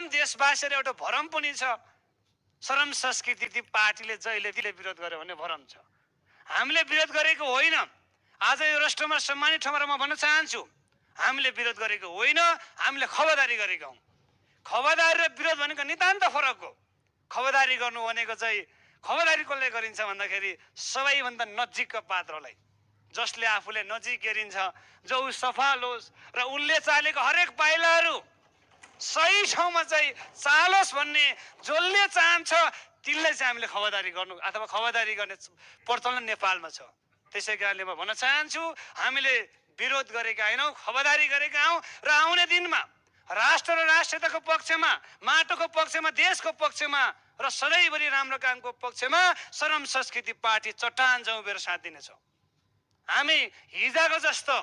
देशवासीहरू एउटा भरम पनि छ। श्रम संस्कृति पार्टीले जहिले विरोध गर्यो भने भरम छ। हामीले विरोध गरेको होइन। आज यो राष्ट्रमा सम्मानित ठाउँमा म भन्न चाहन्छु, हामीले विरोध गरेको होइन, हामीले खबरदारी गरेका हौँ। खबरदारी र विरोध भनेको नितान्त फरक हो। खबरदारी गर्नु भनेको चाहिँ खबरदारी कसले गरिन्छ भन्दाखेरि सबैभन्दा नजिकका पात्रलाई, जसले आफूले नजिक हेरिन्छ, जो सफल होस् र उनले चालेको हरेक पाइलाहरू सही ठाउँमा चाहिँ चालोस् भन्ने जसले चाहन्छ तिनलाई चाहिँ हामीले खबरदारी गर्नु अथवा खबरदारी गर्ने प्रचलन नेपालमा छ। त्यसै कारणले म भन्न चाहन्छु, हामीले विरोध गरेका होइनौँ, खबरदारी गरेका हौँ र आउने दिनमा राष्ट्र र राष्ट्रियताको पक्षमा, माटोको पक्षमा, देशको पक्षमा र सधैँभरि राम्रो कामको पक्षमा श्रम संस्कृति पार्टी चट्टान जौँ उभिएर साथ दिनेछौँ। हामी हिजोको जस्तो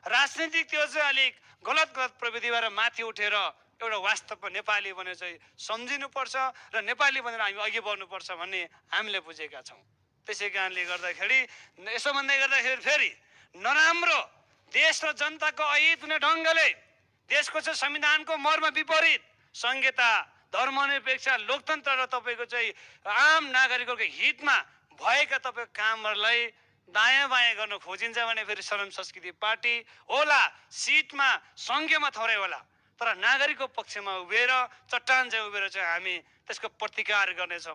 राजनीतिक त्यो चाहिँ अलिक गलत प्रविधिबाट माथि उठेर एउटा वास्तवमा नेपाली भनेर चाहिँ सम्झिनुपर्छ र नेपाली भनेर हामी अघि बढ्नुपर्छ भन्ने हामीले बुझेका छौँ। त्यसै कारणले गर्दाखेरि यसो भन्दै गर्दाखेरि फेरि नराम्रो देश र जनताको अहित हुने ढङ्गले देशको चाहिँ संविधानको मर्म विपरीत संहिता, धर्मनिरपेक्ष, लोकतन्त्र र तपाईँको चाहिँ आम नागरिकको हितमा भएका तपाईँको कामहरूलाई दायाँ बायाँ गर्न खोजिन्छ भने फेरि श्रम संस्कृति पार्टी होला सिटमा सङ्ख्यामा थोरै होला, तर नागरिकको पक्षमा उभिएर चट्टान चाहिँ उभिएर चाहिँ हामी त्यसको प्रतिकार गर्नेछौँ।